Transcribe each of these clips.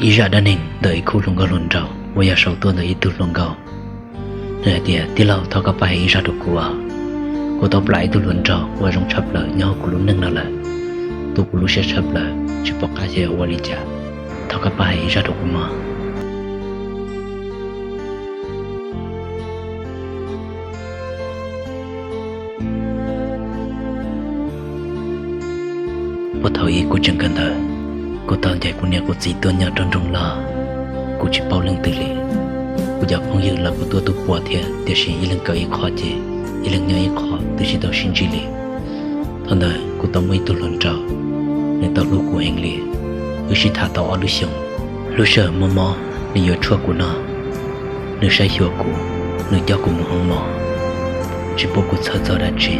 Ib zaj dab neeg ntawm ib khub hluas nkauj hluas nraug uas yog sau tuaj ntawm ib tug hluas nkauj. Nws hais tias, tij laug, thov koj pab hais ib zaj rau kuv os. Kuv tau plam ib tug hluas nraug uas zoo tshaj plaws nyob hauv kuv lub neej no lawm. Tu kuv lub siab tshaj plaws, tsis pom qab xyov yuav ua li cas. Thov koj pab hais ib zaj rau kuv mog. Puag thaum ub kuv tseem kawm ntawv, kuv tau ncaim kuv niam kuv txiv tuaj nyob rau nroog Laj. Kuv tsis paub leej twg li. Kuv cov phooj ywg los kuj tuaj tu pua thiab, tiam sis ib leeg kawm ib qho ces ib leeg nyob ib qho, twb tsis tau sib ntsib li. Thaum ntawd kuv tau muaj ib tug hluas nraug, nws tau hlub kuv heev li. Wb sib tham tau ob lub xyoos. Lub sij hawm mob mob nws yuav tshuaj kuv no, nws saib xyuas kuv, nws coj kuv mus hoob mos, tsis pub kuv txhawj txog dab tsi,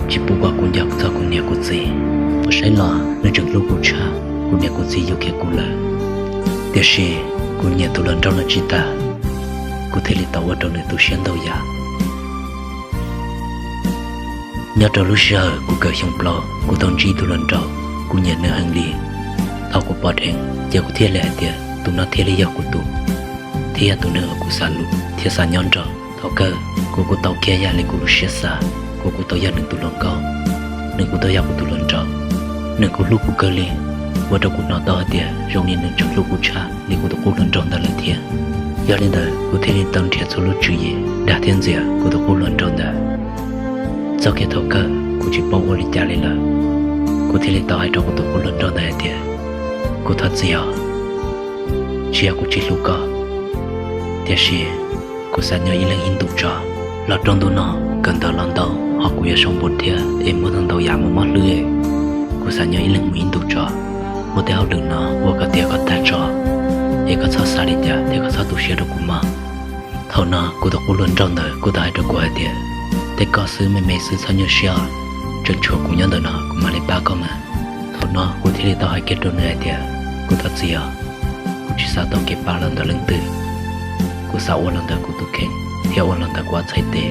tsis pub kom kuv nco txog kuv niam kuv txiv. Kuv saib los nws tseem hlub kuv tshaj kuv niam kuv txiv yug kiag kuv lawm. Tiam sis kuv nyiam tus hluas nraug no tsis tag, kuv thiaj li tau ua rau nws tu siab ntau yam. Nyob rau lub sij hawm kuv kawm xyoo plaub, kuv tau ntsib tus hluas nraug, kuv nyiam nws heev li. Thaum kuv pom dheev ces kuv thiaj li hais tias tus no thiaj li yog kuv tus, thiab yog tus neeg uas kuv xav hlub thiab xav nyob nrog. Thaum kawg kuv kuj tau kiag yam li kuv lub siab xav, kuv kuj tau yog nws tus hluas nkauj, nws kuj tau yog kuv tus hluas nraug. Nws kuj hlub kuv kawg li, ua rau kuv hnov tau hais tias zoo li nws tseem hlub kuv tshaj li kuv tus qub hluas nraug ntawd lawm thiab. Yog li ntawd kuv thiaj li tau nrhiav txhua lub tswv yim dag thiab ntxias kuv tus qub hluas nraug ntawd. Txog kiag thaum kawg kuv tsis paub ua li cas li lawm, kuv thiaj li tau hais rau kuv tus qub hluas nraug ntawd hais tias, kuv thov txim os, tsis yog kuv tsis hlub koj, tiam sis kuv xav nyob ib leeg ib ntus tso. Los rau ntu no kawm ntawv los ntau, ho kuv yuav sau npus thiab es muaj ntau yam mus mob hlwb. Kuv xav nyob ib leeg mus ib ntus tso, muaj tej hauj lwm no ua kom tiav kom tag tso, es koj txhob xav li cas thiab koj txhob tu siab rau kuv mog. Thaum no kuv tus qub hluas nraug ntawd kuj tau hais rau kuv hais tias, tej koj xwb me me xwb txhob nyuaj siab, tseem tshuav kuv nyob ntawm no kuv mam li pab koj mas. Thaum no kuv thiaj li tau hais kiag rau nws hais tias, kuv thov txim os, kuv tsis xav tau kev pab los ntawm leej twg, kuv xav ua los ntawm kuv tus kheej thiab ua los ntawm kuv ob txhais tes,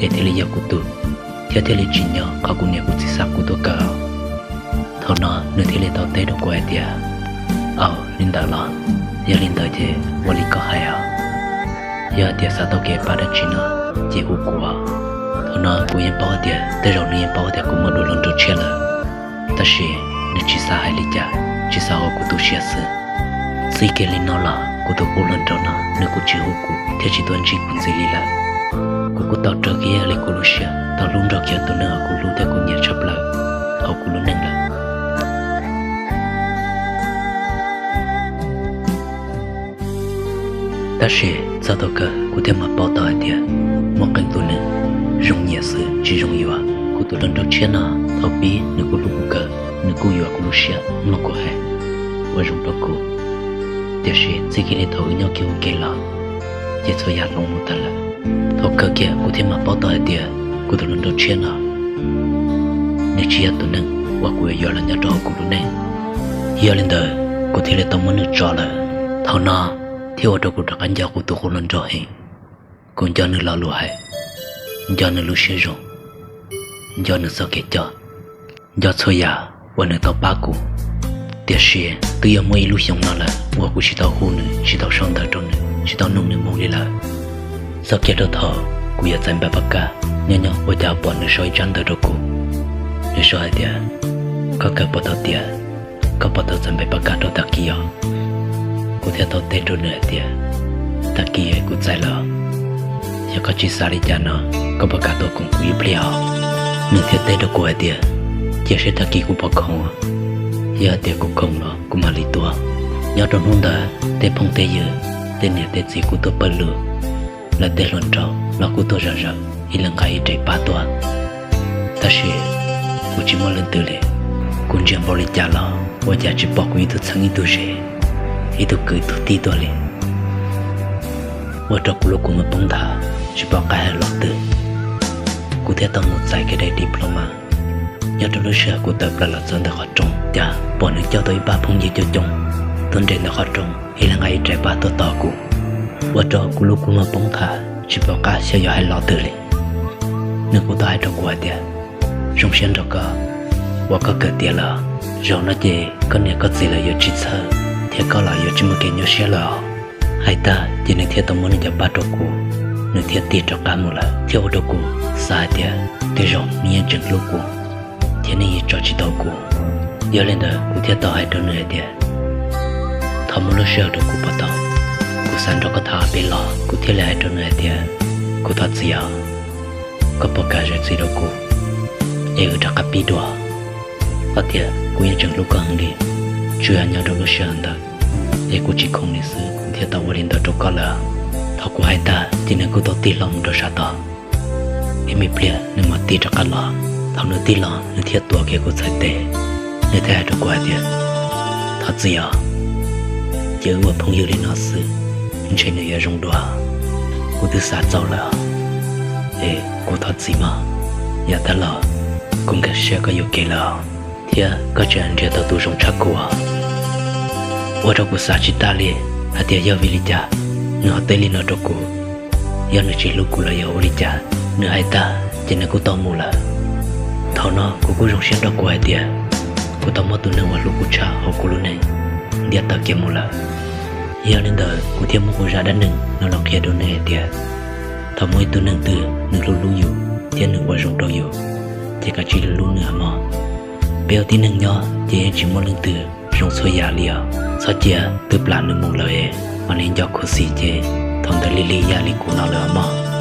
es thiaj li yog kuv tus, thiab thiaj li tsim nyog qhov kuv niam kuv txiv xa kuv tuaj kawm. Thaum no nws thiaj li tau teb rau kuv hais tias, au, li ntawd los? Yog li ntawd ces ua li koj hais os. Yog hais tias xav tau kev pab dab tsi no ces hu kuv. Thaum no kuv yeej paub tias tej zaum nws yeej paub tias kuv muaj dua hluas nraug tshiab lawm, tab sis nws tsis xav hais li cas, tsis xav ua kuv tu siab xwb. Txij kiag li no los kuv tus qub hluas nraug no nws kuj tsis hu kuv thiab tsis tuaj ntsib kuv ntxiv li lawm. Kuv kuj tau raws kiag li kuv lub siab tau hlub nrog kiag tus neeg uas kuv hlub thiab kuv nyiam tshaj plaws hauv kuv lub neej lawm. Tab sis txog thaum kawg kuv thiaj mam paub tau hais tias muaj qee tus neeg zoo nyiam xwb tsis zoo yuav. Kuv tus hluas nraug tshiab no thaum pib nws kuj hlub kuv kawg, nws kuj yuav kuv lub siab mloog kuv hais ua zoo rau kuv. Tiam sis txij kiag li thaum wb nyob kiag ua ke los ces txhua yam hloov mus tag lawm. Thaum kawg kiag kuv thiaj mam paub tau hais tias kuv tus hluas nraug tshiab no nws tsis yog tus neeg uas kuv yuav los nyob rau hauv kuv lub neej. Yog li ntawd kuv thiaj li tau muab nws tso lawm. Thaum no thiaj ua rau kuv rov qab nco kuv tus qub hluas nraug heev. Kuv nco nws lo lus hais, nco nws lub siab zoo, nco nws txoj kev coj, nco txhua yam uas nws tau pab kuv. Tiam sis twb yuav muaj ib lub xyoo no lawm uas kuv tsis tau hu nws, tsis tau sau ntawv rau nws, tsis tau nug nws moo li lawm. Txog kiag rau thaum kuv yuav txais npaim pab kab, nyob nyob ua cas pom nws sau ib tsab ntawv rau kuv. Nws sau hais tias, koj kawm puas tau tiav? Koj puas tau txais npaim pab kab rau tag kis os? Kuv thiaj tau teb rau nws hais tias, tag kis kuv txais lawm. Yog koj tsis xav li cas no, koj puas kam tuaj koom kuv ib pliag os? Nws thiaj teb rau kuv hais tias, cia seb tag kis kuv puas khoom. Yog hais tias kuv khoom los kuv mam li tuaj. Nyob rau hnub ntawd tej phooj tej ywg, tej niam tej txiv kuj tuaj pawg lug, lawv tej hluas nraug los kuj tuaj zom zaws, ib leeg nqa ib rev pab tuaj. Tab sis kuv tsis muaj leej twg li. Kuv ntsia npaum li cas los ua cas tsis pom kuv ib tug txheeb ib tug ze, ib tug kwv ib tug tij tuaj li. Ua rau kuv lub kua muag poob nthav, tsis pom qab hais los twg. Kuv thiaj tau mus txais kev daim diploma. Nyob rau lub sij hawm kuv tawm plaws los txog ntawm qhov rooj, cas pom nws coj tau ib pab phooj ywg coob coob tuaj nres ntawm qhov rooj, ib leeg nqa ib rev pab tuaj tos kuv. Ua rau kuv lub kua muag poob nthav, tsis pom qab xyov yuav hais los twg li. Nws kuj tau hais rau kuv hais tias, zoo siab nrog koj, uas koj kawm tiav lawm, zaum no ces koj niam koj txiv lawv yuav tsis txhawj thiab koj los yuav tsis muaj kev nyuaj siab lawm. Hais tag ces nws thiaj tau muab nws cov paj rau kuv, nws thiaj tig rov qab mus lawm thiab ua rau kuv xav hais tias tej zaum nws yeej tseem hlub kuv thiab nws yeej tso tsis tau kuv. Yog li ntawd kuv thiaj tau hais rau nws hais tias, thov muab lub sij hawm rau kuv puas tau, kuv xav nrog koj tham ob peb lo. Kuv thiaj li hais rau nws hais tias, kuv thov txim os, koj puas kam zam txim rau kuv es wb rov qab pib dua? Koj tias kuv yeej tseem hlub koj heev li, tsuas yog nyob rau lub sij hawm ntawd es kuv tsis khoom li xwb kuv thiaj tau ua li ntawd rau koj lawm. Thaum kuv hais tag ces nws kuj tau tig hlo mus rau sab tod. Ib me pliag nws mam tig rov qab los. Thaum nws tig los nws thiaj tuav kiag kuv txhais tes, nws thiaj hais rau kuv hais tias, thov txim os, ces wb ua phooj ywg li no xwb ntshe nws yuav zoo dua. Kuv twb xav txaus lawm es kuv thov txim mog. Yav tag los kuv nkag siab koj yuam kev lawm thiab koj tseem nrhiav tau tus zoo tshaj kuv. Ua rau kuv xav tsis tag li hais tias yog vim li cas nws ho teb li no rau kuv. Yog nws tsis hlub kuv los yog ua li cas? Nws hais tag ces nws kuj tau mus lawm. Thaum no kuv kuj zoo siab nrog kuv hais tias kuv tau muab tus neeg uas hlub kuv tshaj hauv kuv lub neej ntiab tawm kiag mus lawm. Yog li ntawd kuv thiaj muab kuv zaj dab neeg no los qhia rau nws hais tias, thaum muaj ib tug neeg twg nws hlub hlub yus thiab nws ua zoo rau yus, ces kav tsij hlub hlub nws mog. Peb ua tib neeg nyob ces yeej tsis muaj leej twg zoo txhua yam li os. Txhob cia twb plam nws mus lawm es mam li nco khuv xim ces thaum ntawd lig lig yam li kuv no lawm mog.